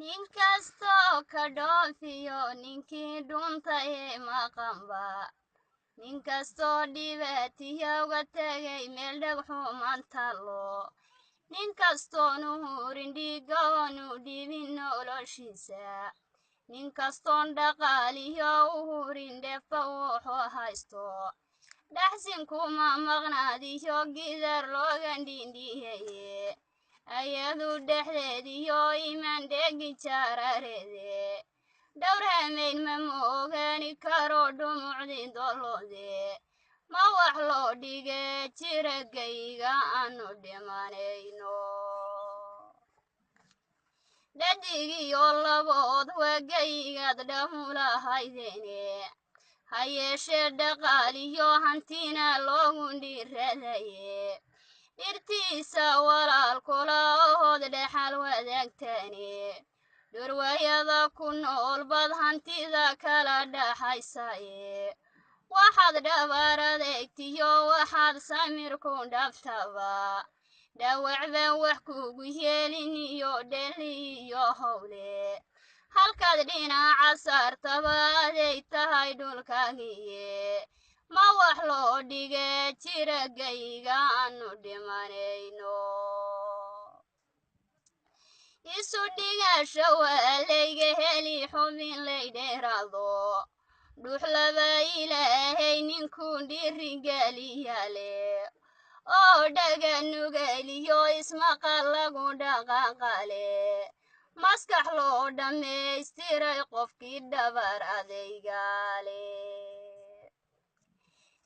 Nin kastoo ka dhoofiyo ninkii dhuntay ee maqanba, nin kastoo dhibaatiya uga tegay meel dhagxuman tallo, nin kastoonu hurin dhiigoonu dhibin noloshiisa, nin kastoon dhaqaaliyo u hurin dheefa wuxuu haysto, dhaxsinkuma maqnaadiyo gidar looga dhindhiheye, ayadu dhexdeediyo imaan dheegi jaarareede, dhowrhamayn ma moogani karo dhumucdi doloode, ma wax loo dhige jiragayga aanu dhimanayno. Dhadigiyo labood wagaygaad dhamulahaydene, ha yeeshee dhaqaaliyo hantina loogu dhiiradaye, dhirtiisa walaalkula ohood dhexal wadaagtane, dhurwayada ku nool baad hantida kala dhaxaysaye, waxaad dhabar adeegtiyo waxaad samir ku dhaftaba, dhawacbaan wax kugu yeelin iyo dheli iyo howle, halkaad dhinaca saartaba aday tahay dhulkaagiye, ma wax loo dhige jiragayga aanu dhimanayno. Isu dhigasha waalayga heli xubin laydheeraado, dhuux laba ilaahay ninkuu dhiirigeliyale, oo dhaga nugeliyo ismaqal lagu dhaqaaqale, maskax loo dhammaystiray qofkii dhabar adeygale.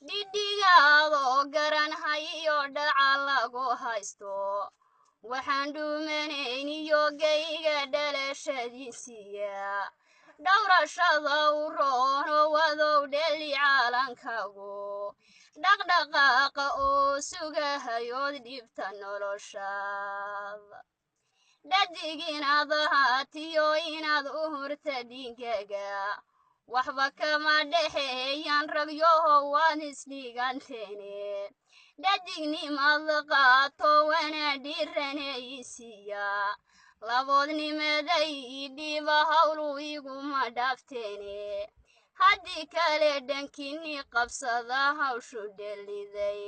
Dhidhigaadoo garan hayiyo dhaca lagu haysto, waxaan dhuumanayn iyo gayga dhalashadiisiya, dhowrashada u roono wadow dheli caalankagu, dhaqdhaqaaqa oo sugahayood dhibta noloshaada. Dhadig inaad ahaatiyo inaad u hurta dhiigaga, waxba kama dhexeeyaan ragyoho waad isdhiganteene, dhadignimad qaato wana dhiiranaysiya, laboodnimaday dhiiba howlu iguma dhaafteene, haddii kale dhankini qabsada hawshu dheliday,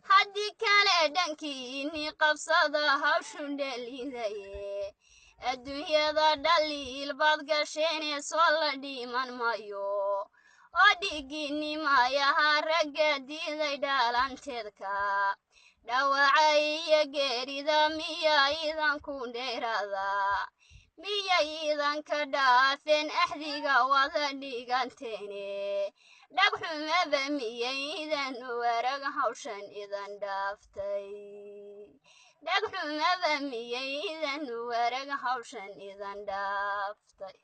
haddii kale dhankiini qabsada hawshu dhelidaye. Adduunyada dhaliil baad gasheene soo la dhiman mayo, oo dhiiginimayaha ragga diiday dhaalanteedka, dhawaca iyo geerida miya idanku dheeraada, miyay idanka dhaafeen axdiga wada dhiganteene, dhagxumaba miyay idan warag hawshan idan dhaaftay, dhagxumaba miyay idan warag hawshan idan dhaaftay.